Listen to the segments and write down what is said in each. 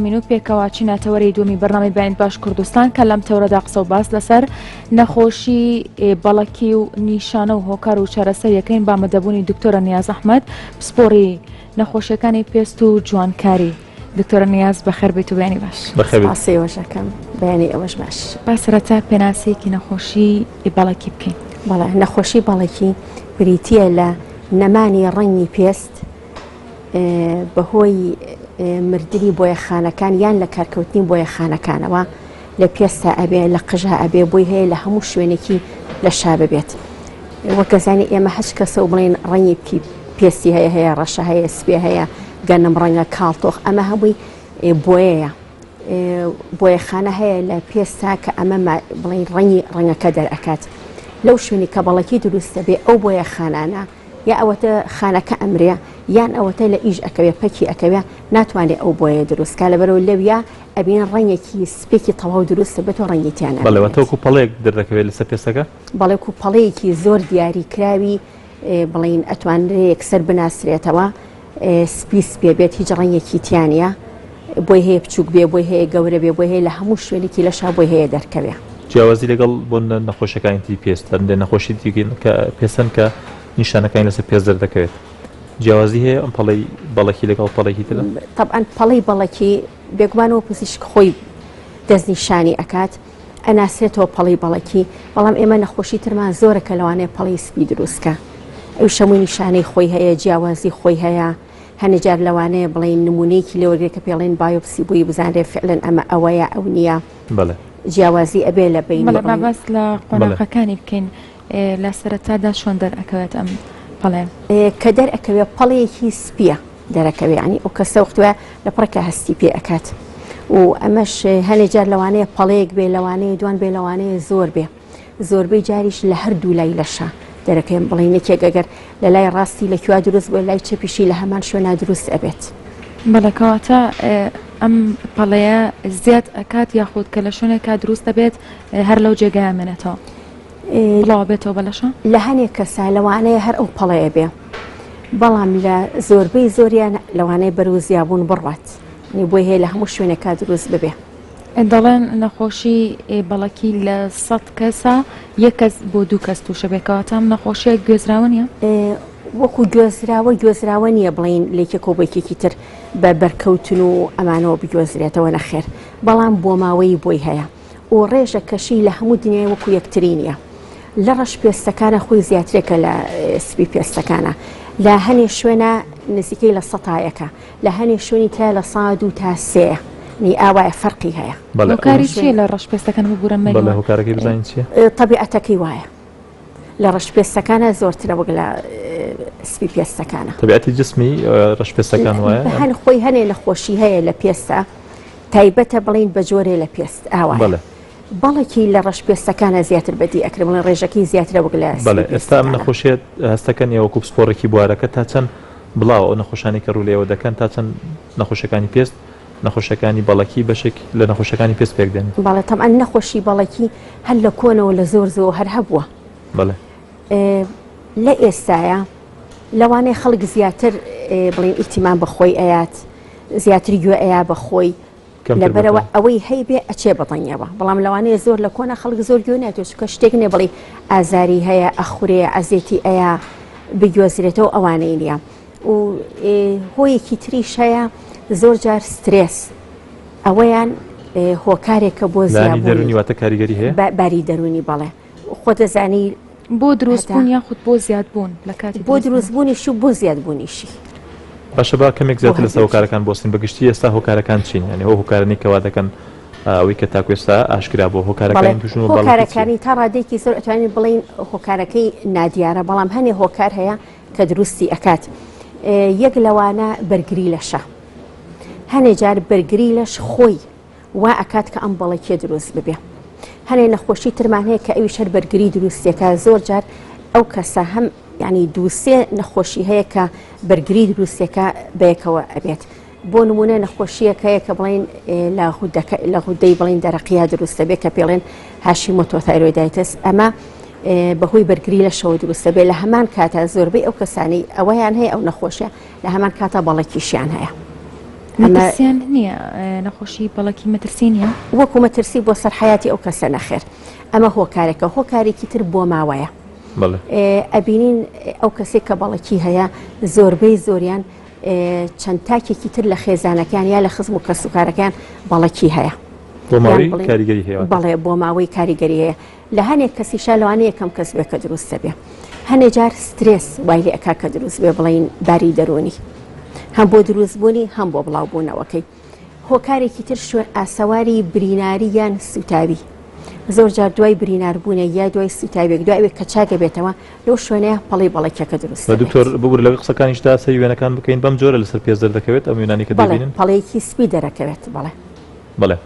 بەردەوامین و پێکەوە چینە تەوەرەی دووەمی بەرنامەی بەیانیت باش کوردستان کە لەم تەورەدا قسە و باس لەسەر نەخۆشی بەڵەکی و نیشانە و هۆکار و چارەسەریەکەین بە ئامادەبوونی دکتۆرە نیاز ئەحمەد پسپۆڕی نەخۆشیەکانی پێست و جوانکاری. دکتۆرە نیاز بەخێر بێیت و بەیانی باش. بەخێر بێیت. سپاسی ئێوەش ئەکەم. بەیانی ئێوەش باش. با سەرەتا پێناسەیەکی نەخۆشی بەڵەکی بکەین. بەڵێ، نەخۆشی بەڵەکی بریتییە لە نەمانی ڕەنگی پێست بەهۆی مردنی بۆیەخانەکان یان لە کارکەوتنی بۆیەخانەکانەوە لە پێستا ئەبێ لە قژا ئەبێ بۆی هەیە لە هەموو شوێنێکی لە شا ببێت. وەکەزانی ئێمە هەچ کەسە و بڵێن ڕەنگی پێستی هەیە هەیە ڕەشە هەیە سپێ هەیە گەنم ڕەنگە کاڵتۆخ ئەمە هەمووی بۆیەیە بۆیەخانە هەیە لە پێستا کە ئەمە بڵین ڕەنگی ڕەنگەکە دەرئەکات لەو شوێنی کە بەڵەکی دروستە بێ ئەو بۆیەخانانە یا ئەوەتە خانەکە ئەمرێ یان ئەوەتە لە ئیش ئەکەوێ پەکی ئەکەوێ ناتوانێ ئەو بۆیە دروست کا لەبەرەوە لەویا ئەبین ڕەنگێکی سپێکی تەواو دروستە بێت و ڕەنگی تیا بەڵێ واتە وەکو پەڵەیەک دەردەکەوێت لەسەر پێستەکە؟ بەڵێ وەکو پەڵەیەکی زۆر دیاری کراوی بڵین ئەتوانرێ یەکسەر بناسرێتەوە سپی سپێ بێت هیچ ڕەنگێکی تیا نییە بۆی هەیە بچووک بێ بۆی هەیە گەورە بێ بۆی هەیە لە هەموو شوێنێکی لەشا بۆی هەیە دەرکەوێ. جیاوازی لەگەڵ بۆ نەخۆشیەکانی تری پێست هەندێک نەخۆشی دیکەی کە پێست هەن کە نیشانەکانی لەسەر پێست دەردەکەوێت جیاوازی هەیە ئەم پەڵەی بەڵەکی لەگەڵ پەڵێکی تردا؟ تەبعەن پەڵەی بەڵەکی بێگومان وە پزیشک خۆی دەستنیشانی ئەکات ئەناسرێتەوە پەڵەی بەڵەکی بەڵام ئێمە نەخۆشی ترمان زۆرە کە لەوانەیە پەڵەی سپی دروستکە ئەویش هەمووی نیشانەی خۆی هەیە جیاوازی خۆی هەیە هەنێ جار لەوانەیە بڵێین نمونەیەکی لێوەرگرێ کە پێڵێن بایۆپسی بووی بزانرێ فعلەن ئەمە ئەوەیە ئەو نییە. بەڵێ. جیاوازی ئەبێ لە بەینی بەڵێ با باس لە قۆناغەکانی بکەین لە سەرەتادا چۆن دەرئەکەوێت ئەم پەڵەیە؟ کە دەرئەکەوێ پەڵەیەکی سپییە دەرەکەوێ یانی ئەو کەسە وەختوە لە پڕێکا هەستی پێ ئەکات و ئەمەش هەنێ جار لەوانەیە پەڵەیەک بێ لەوانەیە دوان بێ لەوانەیە زۆر بێ. زۆربەی جاریش لە هەردوو لای لەشە دەرەکەین بڵێین یەکێک ئەگەر لە لای ڕاستی لە کوێ دروست بووە لای چەپیشی لە هەمان شوێنا دروست ئەبێت. بەڵێ کەواتە ئەم پەڵەیە زیاد ئەکات یاخود کە لە شوێنێکا دروست دەبێت هەر لەو جێگایە مێنێتەوە بڵاوە بێتەوە بە لەشە؟ لە هەنێک کەسا لەوانەیە هەر ئەو پەڵەیە بێ بەڵام لە زۆربەی زۆریان لەوانەیە بەرەو زیابوون بڕوات بۆی هەیە لە هەموو شوێنێکا دروست ببێ. دەڵێن نەخۆشی بەڵەکی لە سەد کەسا یەک کەس بۆ دوو کەس تووشە بێ کەواتە ئەم نەخۆشیە گوێزراوە نییە؟ وەکو گوێزراوە گوێزراوە نییە بڵین لێکێکۆ بۆ یەکێکی تر بە بەرکەوتن و ئەمانەوە بگوێزرێتەوە نەخێر بەڵام بۆ ماوەی بۆی هەیە و ڕێژە کەشی لە هەموو دنیای وەکو یەکتری نییە لە ڕەش پێستەکانە خۆی زیاترێکە لە سپی پێستەکانە لە هەنێ شوێنە نزیکەی لە سەتایەکە لە هەنێ شوێنی ترا لە سا دوو تا سێیە نی ئاوایە فەرقی هەیە. بەڵێ هۆکاری چیە لە ڕەش پێستەکان ببورە مەریوان؟ بەڵێ هۆکارەکەی بزانین چیە؟ تەبیعەتەکەی وایە لە ڕەش پێستەکانە زۆرترە وەک لە سپی پێستەکانە. تەبیعەتی جسمی ڕەش پێستەکان وایە؟ هەن خۆی هەنێ نەخۆشی هەیە لە پێستە تایبەتە بڵین بە جۆرێ لە پێست ئاوایە. بەڵێ. بەڵکی لە ڕەش پێستەکانە زیاتر بەدی ئەکرێ بڵێن ڕێژەکەی زیاترە وەک لە سپی بەڵێ ئێستا ئەم پێستەکانە. نەخۆشیە هەستەکەن ئێوە وەکو پسپۆڕێکی بوارەکە تا چەند بڵاوە ئەو نەخۆشانەی کە ڕوو لە ئێوە دەکەن تا چەند نەخۆشیەکانی پێست نەخۆشیەکانی بەڵەکی بەشێک لە نەخۆشیەکانی پێست پێک دێن؟ بەڵێ تەبعەن نەخۆشی بەڵەکی هەر لە کۆنەوە لە زۆر زۆ هەر هەبووە. بەڵێ. لە ئێستایا لەوانەیە خەڵک زیاتر بڵێن ئیهتیمام بە خۆی ئەیات زیاتر گوێ ئەیا بە خۆی لەبەرئەوە ئەوەی هەیبێ ئەچێ بە دەنگیەوە بەڵام لەوانەیە زۆر لە کۆنا خەڵک زۆر گوێ ناتێ چونکە شتێک نییە بڵێ ئازاری هەیە ئەخورێ عەزێتی ئەیا بگوێزرێتەوە ئەوانەی نییە و هۆیەکی تریش هەیە زۆر جار سترێس ئەوەیان هۆکارێکە بۆ زیانی دەرونی واتە کاریگەری هەیە باری دەرونی بەڵێ خۆ دەزانی بۆ دروست بوون یاخود بۆ زیاد بوون لە کاتی بۆ دروست بوونیشی و بۆ زیاد بوونیشی. باشە با کەمێک زیاتر لەسەر هۆکارەکان بوەستین بە گشتی ئێستا هۆکارەکان چین یانی ئەو هۆکارانەی کە وا دەکەن ئەوەی کە تاکو ئێستا ئاشکرا بووە هۆکارەکانی تووشبوون بە بەڵەکی چییە؟ هۆکارەکانی تا ڕادەیەکی زۆر ئەتوانین بڵێین هۆکارەکەی نادیارە بەڵام هەنێ هۆکار هەیە کە دروستی ئەکات یەک لەوانە بەرگری لەشە هەنێ جار بەرگری لەش خۆی وا ئەکات کە ئەم بەڵەکیە دروست ببێ. هەنێ نەخۆشی ترمان هەیە کە ئەویش هەر بەرگری دروستیەکە زۆر جار ئەو کەسە هەم یعنی دووسێ نەخۆشی هەیە کە بەرگری دروستیەکە بەیەکەوە ئەبێت. بۆ نمونە نەخۆشیەک هەیە کە بڵین لە غودەکە لە غودەی بڵین دەرەقیە دروستە بێ کە پێڵێن Hashimoto thyroiditis ئەمە بەهۆی بەرگری لەشەوە دروستە بێ لە هەمان کاتە زۆربەی ئەو کەسانی ئەوەیان هەیە ئەو نەخۆشیە لە هەمان کاتە بەڵێکیشیان هەیە. مەترسیان نییە نەخۆشی بەڵەکی مەترسی نییە؟ وەکو مەترسی بۆ سەر حەیاتی ئەو کەسە نەخێر. ئەمە هۆکارێکە، هۆکارێکی تر بۆ ماوەیە. ئەبینین ئەو کەسێک کە بەڵەکی هەیە زۆربەی زۆریان چەند تاکێکی تر لە خێزانەکان یا لە خزم و کەسوکارەکان بەڵەکی هەیە. بۆ ماوەی کاریگەری هەیە. بەڵێ بۆ ماوەی کاریگەری هەیە. لە هەنێک کەسیشا لەوانەیە یەکەم کەس بێ کە دروست دەبێ. هەنێ جار سترێس وای لێ ئەکا کە دروست بێ بڵێین باری دەروونی. هەم بۆ دروست بوونی هەم بۆ بڵاو بوونەوەکەی. هۆکارێکی تر شوێن ئاسەواری بریناری یان سووتاوی. زۆر جار دوای برینار بوونێک یا دوای سووتاوێک دوای ئەوێک کە چاک ئەبێتەوە لەو شوێنەیە پەڵەی بەڵەکیەکە دروست دەبێت. دکتۆر ببورە لەگەڵ قسەکانیشتا سەیری وێنەکان بکەین بەم جۆرە لەسەر پێست دەردەکەوێت ئەم وێنانەی کە دەیبینن؟ بەڵێ پەڵەیەکی سپی دەرەکەوێت بەڵێ. بەڵێ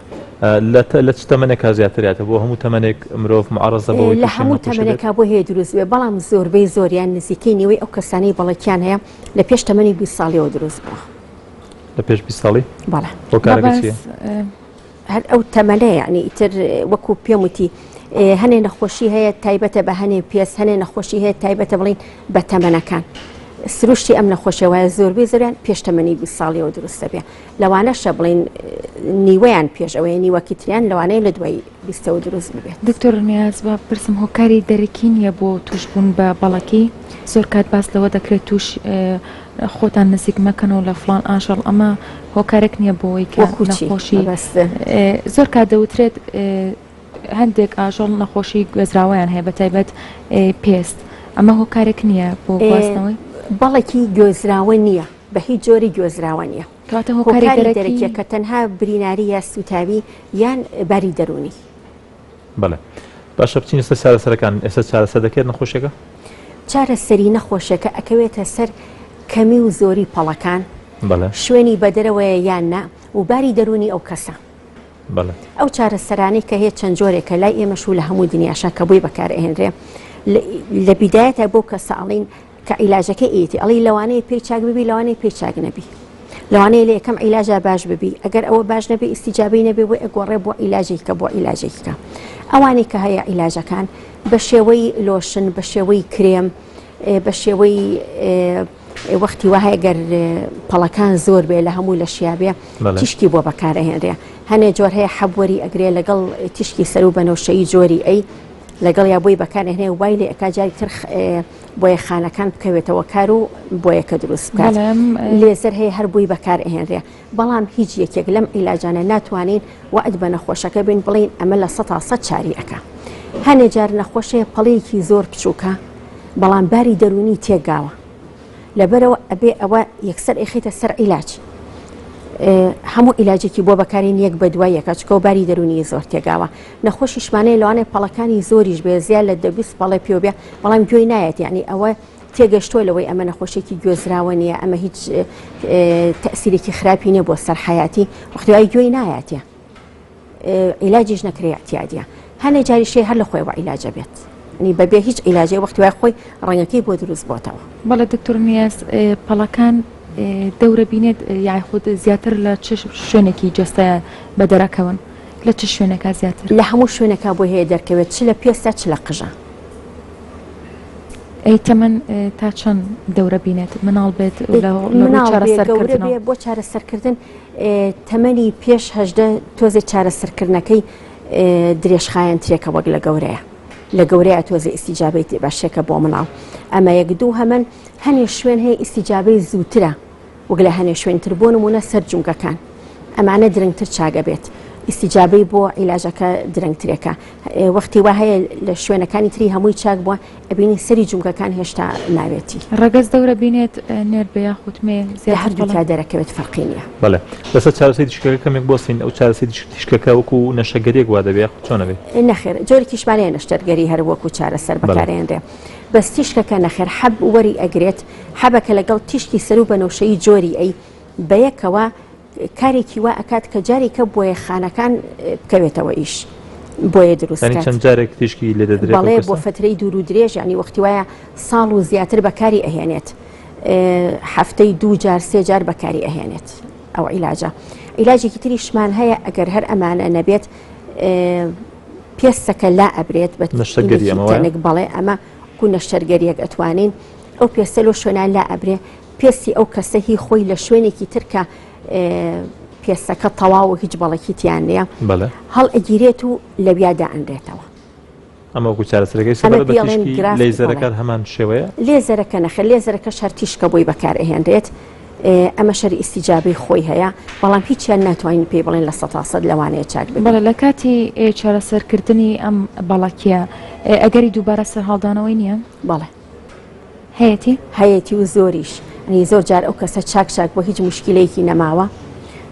لە لە چ تەمەنێکا زیاتر یاتە بۆ هەموو تەمەنێک مرۆڤ معەڕەزە بەوەی لە تووشی ئەم هەموو نەخۆشیە بێت؟ تەمەنێکا بۆی هەیە دروست بێ بەڵام زۆربەی زۆر یان نزیکەی نیوەی ئەو کەسانەی بەڵەکیان هەیە لە پێش تەمەنی 20 ساڵیەوە دروست بووە. لە پێش 20 ساڵی؟ بەڵێ. هۆکارەکە چییە؟ هەر ئەو تەمەنەیە یعنی ئیتر وەکو پێم وتی هەنێ نەخۆشی هەیە تایبەتە بە هەنێ پێست هەنێ نەخۆشی هەیە تایبەتە بڵین بە تەمەنەکان سروشتی ئەم نەخۆشیە وایە زۆربەی زۆریان پێش تەمەنی 20 ساڵیەوە دروست دەبێ لەوانەشە بڵین نیوەیان پێش ئەوەیە نیوەکی تریان لەوانەیە لە دوای بیستەوە دروست ببێت. دکتۆر نیاز با بپرسم هۆکاری دەرەکی نییە بۆ تووشبوون بە بەڵەکی؟ زۆر کات باس لەوە دەکرێت تووش خۆتان نزیک مەکەنەوە لە فڵان ئاژەڵ ئەمە هۆکارێک نییە بۆی کە وەکو چی نەخۆشی مەبەست؟ زۆر کات دەوترێت هەندێک ئاژەڵ نەخۆشی گوێزراوەیان هەیە بە تایبەت پێست ئەمە هۆکارێک نییە بۆ گواستنەوەی؟ بەڵەکی گوێزراوە نییە بە هیچ جۆری گوێزراوە نییە. کەواتە هۆکاری هۆکاری دەرەکی دەرەکیەکە تەنها بریناری یا سوتاوی یان باری دەروونی. بەڵێ باشە بچینە سەر چارەسەرەکان ئێستا چارەسەر دەکرێت نەخۆشیەکە؟ چارەسەری نەخۆشیەکە ئەکەوێتە سەر کەمی و زۆری پەڵەکان، بەڵێ. شوێنی بەدەرەوەیە یان نا و باری دەروونی ئەو کەسە. بەڵێ. ئەو چارەسەرانەی کە هەیە چەند جۆرێکە لای ئێمەش و لە هەموو دنیاشا کە بۆی بەکار ئەهێنرێ لە بیدایەتە بۆ کەسە ئەڵین کە عیلاجەکەی ئەیەتی ئەڵێی لەوانەیە پێی چاک ببی لەوانەیە پێی چاک نەبی لەوانەیە لە یەکەم عیلاجا باش ببی ئەگەر ئەوە باش نەبێ ئیستیجابەی نەبێ بۆی ئەگۆڕێ بۆ عیلاجێک کە بۆ عیلاجێک کە ئەوانەی کە هەیە عیلاجەکان بە شێوەی لۆشن بە شێوەی کرێم بە شێوەی وەختی وا هەیە گەر پەڵەکان زۆر بێ لە هەموو لە شیابێ تیشکی بۆ بەکارەهێنرێ هەنێ جۆر هەیە حەبوەری ئەگرێ لەگەڵ تیشکی سەر و بەنەوشەی جۆری ئەی لەگەڵ یا بۆی بەکارهێنێ وای لێ ئەکا جاری تر بۆیە خانەکان بکەوێتەوە کار و بۆیەکە دروست بکات لێزەر هەیە هەر بۆی بەکار ئەهێنرێ بەڵام هیچ یەکێک لەم عیلاجانە ناتوانین وەعد بە نەخۆشەکە بین بڵین ئەمە لە 100% چاری ئەکا هەنێ جار نەخۆشەیە پەڵەیەکی زۆر بچووکە بەڵام باری دەروونی تێگاوە لەبەرەوە ئەبێ ئەوە یەکسەر ئەیخەیتە سەر عیلاج هەموو عیلاجێکی بۆ بەکارین یەک بە دوای یەکە چکەوە باری دەرونی زۆر تێگاوە نەخۆشیشمانەیە لەوانەیە پەڵەکانی زۆریش بێ زیاد لە دەبیست پەڵێ پێوە بێ بەڵام گوێی نایەت یعنی ئەوە تێگەشتووە لەوەی ئەمە نەخۆشیێکی گوێزراوە نییە ئەمە هیچ تەسیرێکی خراپی نییە بۆ سەر حیاتی وەختی وای گوێی نایەتە عیلاجیش نەکرێ اعتیادیە هەنێ جاریش هەیە هەر لە خۆیەوە عیلاجە بێت ینی بەبێ هیچ عیلاجێ وەختی وای خۆی ڕەنگەکەی بۆ دروست بۆتەوە. بەڵێ دکتۆر نیاز پەڵەکان دەورە بینێت یاخود زیاتر لە چ شوێنێکی جەستە بە دەرەکەون لە چ شوێنێکا زیاتر؟ لە هەموو شوێنێکا بۆی هەیە دەرکەوێت چ لە پێستە چ لە قژە. ئەی تەمەن تا چەند دەورە بینێت مناڵ بێت لە ڕووی چارەسەرکردنەوە؟ بۆ چارەسەرکردن تەمەنی پێش 18 تۆزێ چارەسەرکردنەکەی درێژخایەنترێکە وەک لە گەورەیە لە گەورەیە تۆزێ ئیسیجابەی باشێکە بۆ مناڵ ئەمە یەک دوو هەمن هەنێ شوێن هەیە ئیسیجابەی زووترە وەک لە هەنێ شوێنتر بۆ نمونە سەر جومگەکان ئەمانە درەنگتر چاگە بێت ئیسیجابەی بۆ عیلاجەکە درەنگترێکە وەختی وا هەیە لە شوێنەکانی تری هەمووی چاک بووە ئەبینی سەری جومگەکان هێشتا ماوێتی. ڕەگەز دەورە بینێت نێر بێ یاخود مێ زیاتر لە هەردووکیا دەرەکەوێت فەرقی نییە. بەڵێ لەسەر چارەسەری تیشکەکە کەمێک بوەستین ئەو چارەسەری تیشکەکە وەکو نەشەگەریەک وا دەبێ یاخود چۆن ئەبێ؟ نەخێر جۆرێکیشمان هەیە نەشتەرگەری هەر وەکو چارەسەر بەکارئەهێنرێ بەس تیشکەکە نەخێر حەب وەری ئەگرێت حەبەکە لەگەڵ تیشکی سەروو بەنەوشەیی جۆری ئەی بەیەکەوە کارێکی وا ئەکات کە جارێکە بۆیە خانەکان بکەوێتەوە ئیش بۆیە دروست یانی چەند جارێک تیشکی لێ دەدرێت بەڵێ بۆ فترەی دوور و درێژ ینی وەختی وایە ساڵ و زیاتر بەکاری ئەهێنێت هەفتەی دوو جار سێ جار بەکاری ئەهێنێت ئەو عیلاجە عیلاجێکی تریشمان هەیە ئەگەر هەر ئەمانە نەبێت پێستەکە لا ئەبرێت بە نەشتەرگەری بەڵێ ئەمە کو نەشتەرگەریەک ئەتوانین ئەو پێستە لۆ شوێنان لا ئەبرێ پێستی ئەو کەسە هی خۆی لە شوێنێکی تر کە. پێستەکە تەواو و هیچ بەڵەکی تیان نییە هەڵ ئەگیرێت و لەویا دائەنرێتەوە. ئەمە وەکو چارەسەرەکەی سەبارەت بە تیشکی لەیزەرەکە هەمان شێوەیە؟ لێزەرەکە نەخێر لێزەرەکەش هەر تیشکە بۆی بەکار ئەهێنرێت ئەمە شەر ئیستیجابەی خۆی هەیە بەڵام هیچیان ناتوانین پێی بڵێن 100% لەوانەیە چاک بێت. بەڵێ لە کاتی چارەسەرکردنی ئەم بەڵەکیە ئەگەری دووبارە سەرهەڵدانەوەی نییە؟ بەڵێ. هەیەتی؟ هەیەتی و زۆریش یانی زۆر جار ئەو کەسە چاک چاک بۆ هیچ موشکیلەیەکی نەماوە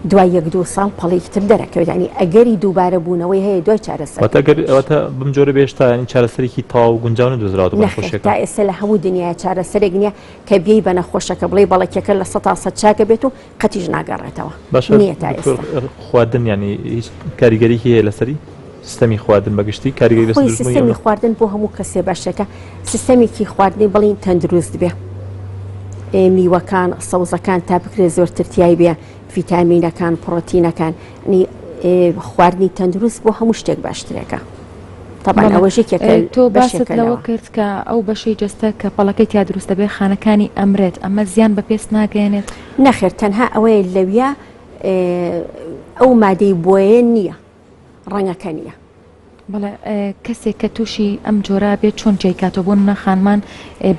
دوای یەک دوو ساڵ پەڵەیەکی تر دەرەکەوێت یانی ئەگەری دووبارە بوونەوەی هەیە دوای چارەسەر واتە گەر واتە بەم جۆرە بێ هێشتا یانی چارەسەرێکی تەواو گونجاو نەدۆزراوەتەوە بۆ نەخێر نەخۆشیەکە؟ تا ئێستا لە هەموو دنیایا چارەسەرێک نییە کە بێی بە نەخۆشەکە بڵێی بەڵەکیەکە 100% چاکە بێت و قەتیش ناگەڕێتەوە باشە نییە تا دکتۆر ئێستا. خواردن یانی هیچ کاریگەریی هەیە لەسەری؟ سیستەمی خواردن بە گشتی کاریگەری لەسەر خۆی دروستبوونی سیستەمی ئەم خواردن بۆ هەموو کەسێ باشێکە سیستەمێکی خواردنی بڵین تەندروست بێ میوەکان سەوزەکان تا بکرێت زۆرتر تای بێ ڤیتامینەکان پڕۆتینەکان نی خواردنی تەندروست بۆ هەموو شتێک باشترێکە طبعا بەڵێ. ئەوەش یەکێکە تۆ باست بەشێکە لەوە لەوە. کرد کە ئەو بەشەی جەستە کە پەڵەکەی تیا دروست دەبێت خانەکانی ئەمرێت ئەمە زیان بە پێست ناگەیەنێت؟ نەخێر تەنها ئەوەیە لەویا ئەو مادەی بۆیە نییە ڕەنگەکە نییە. بەڵێ کەسێک کە تووشی ئەم جۆرە بێت چۆن جێی کاتەوە بۆ نمونە خانمان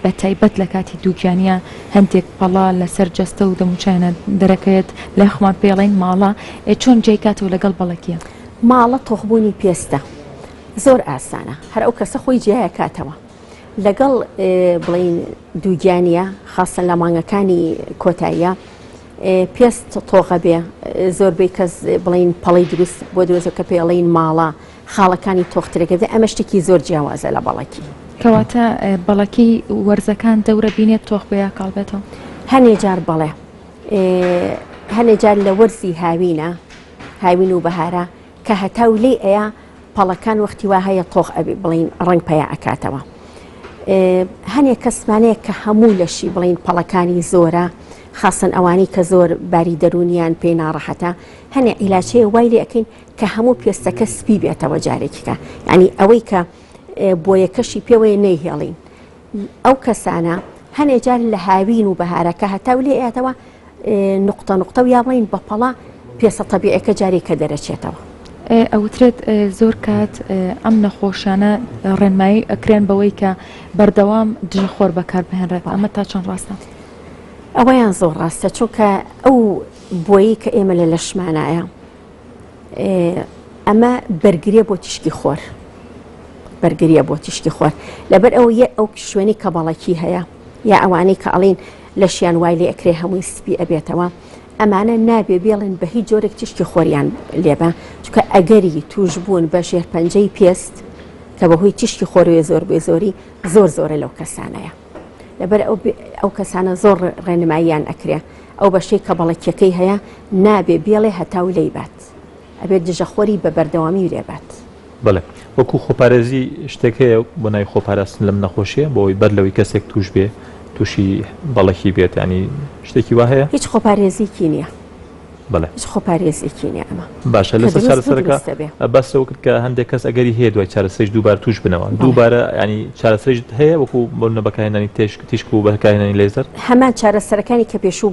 بە تایبەت لە کاتی دووگیانیە هەندێک پەڵە لەسەر جەستە و دەموچایانە دەرەکەوێت لای خۆمان پێڵین ماڵە چۆن جێی کاتەوە لەگەڵ بەڵەکیە؟ ماڵە تۆخبوونی پێستە زۆر ئاسانە هەر ئەو کەسە خۆی جیایە کاتەوە لەگەڵ بڵین دووگیانیە خاستن لە مانگەکانی کۆتاییە پێست تۆخە بێ زۆربەی کەس بڵین پەڵی دروست بۆ دروستە کە پێڵین ماڵە خاڵەکانی تۆخترەکە ئەمە شتێکی زۆر جیاوازە لە بەڵەکی. کەواتە بەڵەکی وەرزەکان دەورە بینێت تۆخ بێ یا کاڵ بێتەوە؟ هەنێ جار بەڵێ هەنێ جار لە وەرزی هاوینە هاوین و بەهارە کە هەتاو لێی ئەیا پەڵەکان وەختی وا هەیە تۆخ ئەبێ بڵین ڕەنگ پەیا ئەکاتەوە هەنێک کەسمانەیە کە هەموو لەشی بڵین پەڵەکانی زۆرە خاستن ئەوانەی کە زۆر باری دەرونیان پێی ناڕەحەتە هەنێ عیلاچەیە وای لێ ئەەکەین کە هەموو پێستەکە سپی بێتەوە جارێکیکە یعنی ئەوەی کە بۆیەکەشی پێوەیە نەیهێڵین ئەو کەسانە هەنێ جار لە هاوین و بەهارەکە هەتاو لێ ئەیاتەوە نوقتە نوقتە و یا بڵێین بە پەڵە پێسە تەبیعەکە جارێکە دەرەچێتەوە. ئەوترێت زۆر کات ئەم نەخۆشانە ڕێنمایی ئەکرێن بەوەی کە بەردەوام دژە خۆر بەکار بهێنرێت ئەمە تا چەند ڕاستە؟ ئەوەیان زۆر ڕاستە چونکە ئەو بۆیەی کە ئێمە لە لەشمانایە ئەمە بەرگریە بۆ تیشکی خۆر بەرگریە بۆ تیشکی خۆر لەبەر ئەو یە ئەو شوێنی کە بەڵەکی هەیە یا ئەوانەی کە ئەڵین لەشیان وای لێ ئەکرێ هەمووی سپی ئەبێتەوە ئەمانە نابێ بێڵن بە هیچ جۆرێک تیشکی خۆریان لێبە چونکە ئەگەری توشبوون بە ژێرپەنجەی پێست کە بەهۆی تیشکی خۆرەوە زۆر بێ زۆری زۆر زۆرە لەو کەسانەیە لەبەر ئەو کەسانە زۆر ڕێنماییان ئەکرێ ئەو بەشەی کە بەڵەکیەکەی هەیە نابێ بێڵێ هەتاو لێی بات ئەبێت دژەخۆری بە بەردەوامی لێ بات. بەڵێ وەکو خۆپارێزی شتێک هەیە بۆ ناوی خۆپاراستن لەم نەخۆشیە بۆ ئەوەی بەر لەوەی کەسێک توش بێ توشی بەڵەکی بێت یانی شتێکی وا هەیە؟ هیچ خۆپارێزیکی نییە. بەڵێ. هیچ خۆپارێزێکی نییە ئەمە. باشە لەسەر چارەسەرەکە باس لەوە کرد کە هەندێک کەس ئەگەری هەیە دوای چارەسەریش دووبارە توش بنەوە دووبارە ینی چارەسەریش هەیە وەکو بۆ نمونە بەکارهێنانی تێشک تیشک و بەکارهێنانی لێزەر؟ هەمان چارەسەرەکانی کە پێشوو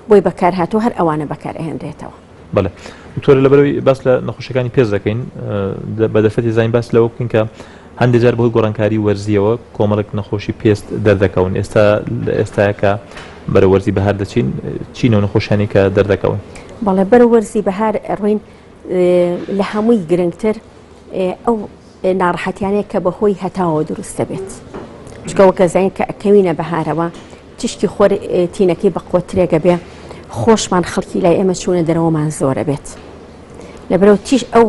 بۆی بەکارهاتووە هەر ئەوانە بەکارئەهێنرێتەوە. بەڵێ دکتۆرە لەبەرەوەی باس لە نەخۆشیەکانی پێست دەکەین بە دەرفەتی زانین باس لەوە بکەین کە هەندێک جار بەهۆی گۆڕانکاری وەرزیەوە کۆمەڵێک نەخۆشی پێست دەردەکەون ئێستا لە ئێستاە کە بەرە وەرزی بەهار دەچین چینە و نەخۆشیانی کە دەردەکەون؟ بەڵێ بەرە وەرزی بەهار ڕوین لە هەمووی گرنگتر ئەو ناڕەحەتیانەیە کە بەهۆی هەتاوەوە دروست دەبێت چکە وەکە زین کە ئەکەوینە بەهارەوە تیشکی خۆر تینەکەی بە قوترێگە بێ خۆشمان خەڵکی لای ئێمە چوونە دەرەوەمان زۆرە بێت لەبەرەوە تیش ئەو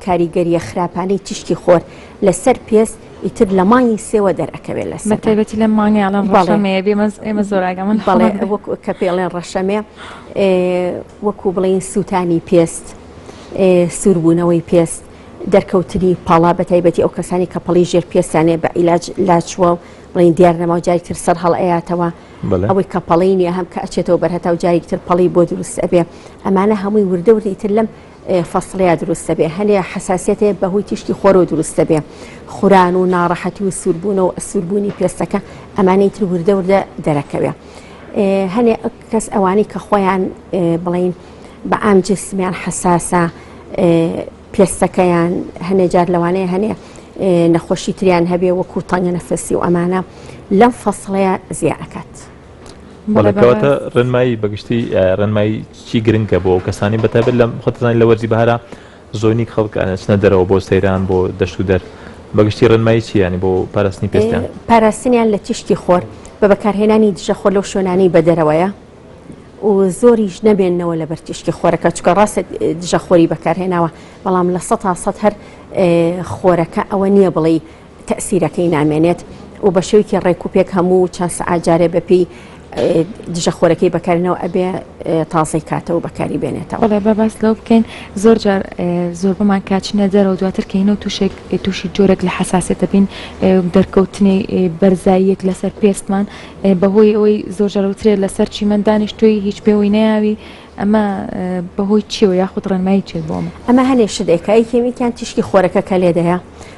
کاریگەریە خراپانەی تیشکی خۆر لەسەر پێست ئیتر لە مانگی سێوە دەرئەکەوێت لەسەر بە تایبەتی لەم مانگەی ئەڵێن ڕەشەمێ ئێمە زۆر ئاگامان بەڵێ وەکو کە پێڵێن ڕەشەمێ وەکو بڵێین سووتانی پێست سووربوونەوەی پێست دەرکەوتنی پەڵە بە تایبەتی ئەو کەسانی کە پەڵی ژێر پێستیان هەیە بە عیلاج لاچووە و بڵێین دیار نەما و جارێکی تر سەر هەڵئەیاتەوە ئەوەی کە پەڵەی نییە هەم کە ئەچێتەوە بەر هەتاو جارێکی تر پەڵی بۆ دروست ئەبێ ئەمانە هەمووی وردە وردە ئیتر لەم فەسڵەیە دروست دەبێ هەنێ حەساسیەت هەیە بەهۆی تیشکی خۆرەوە دروست دەبێ خوران و ناڕەحەتی و سووربوونە و سووربوونی پێستەکە ئەمانەی تر وردە وردە دەرەکەوێ. هەنێ کەس ئەوانەی کە خۆیان بڵین بە عام جسمیان حەساسە پێستەکەیان هەنێ جار لەوانەیە هەنێ نەخۆشی تریان هەبێ وەکو تەنگە نەفەسی و ئەمانە لەم فەسڵەیە زیا ئەکات. بەڵێ کەواتە ڕێنمایی بەگشتی ڕێنمایی چی گرنگە بۆ ئەو کەسانی بەتایبەت لە خۆتزانانی لە وەرزی بەهارا زۆرینی خەڵک ئەچنە دەرەوە بۆ سەیران بۆ دەشت و دەر بەگشتی ڕێنمایی چی یانی بۆ پاراستنی پێستیان؟ پاراستنیان لە تیشکی خۆر بە بەکارهێنانی دژە خۆر لەو شوێنانەی بەدەرەوەیە و زۆریش نەبێنەوە لەبەر تیشکی خۆرەکە چکە ڕاستە دژە خۆری بەکارهێناوە بەڵام 100% هەر خۆرەکە ئەوە نییە بڵێ تەئسیرەکەی نامێنێت و بە شێوەیەکی ڕێک و پێک هەموو چەند سەعات جارێ بەپێی دژە خۆرەکەی بەکارێنەوە ئەبێ تازەی کاتەوە بەکاری بێنێتەوە. بەڵێ با باس لەوە بکەین زۆر جار زۆربەمان کاچینە دەرەوە دواتر کەینەوە تووشێک تووشی جۆرێک لە حەساسیەت دەبین دەرکەوتنی بەرزاییەک لەسەر پێستمان بەهۆی ئەوەی زۆر جار وترێت لەسەر چیمەن دانیشتووی هیچ پێوەی نەیاوی ئەمە بەهۆی چیەوە یاخود ڕێنمایی چیت بۆ ئەمە؟ ئەمە هەنێ شت ئەیکا یەکێمیکیان تیشکی خۆرەکە کە لێدەیە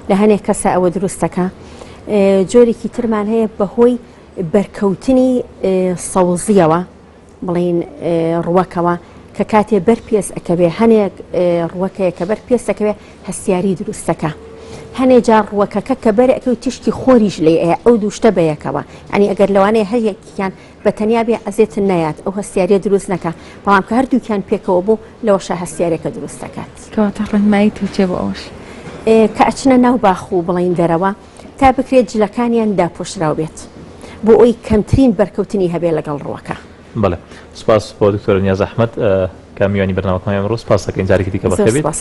لە هەنێ کەسە ئەوە دروستەکە جۆرێکی ترمان هەیە بەهۆی بەرکەوتنی سەوزیەوە بڵین ڕوەکەوە کە کاتێ بەر پێس ئەکەوێ هەنێک ڕوەکەیە کە بەر پێسەکەوێ هەستیاری دروستەکە هەنێ جار ڕوەکەکە کە بەر ئەکەوی تیشکی خۆریش لێ ئەو دووشتە بەیەکەوە ئەنی ئەگەر لەوانەیە هەر یەکیان بە تەنیا بێ ئەزێتت نەیات ئەو هەستیاریە دروست نەکا بەڵام کە هەردووکیان پێکەوە بوو لەوەشا هەستیارەکە دروست دەکات. کەواتە ڕێنمایی تۆ چیە بۆ ئەوەش؟ کە ئەچنە ناو باخ و بڵین دەرەوە تا بکرێت جلەکانیان داپۆشراو بێت بۆ ئەوی کەمترین بەرکەوتنی هەبێ لەگەڵ ڕووەکە. بەڵێ سوپاس بۆ دکتۆرە نیاز ئەحمەد کە میوانی بەرنامەکەمان ئەمڕۆ سوپاس دەکەین جارێکی دیکە زۆر بەخێربێیت. سوپاس.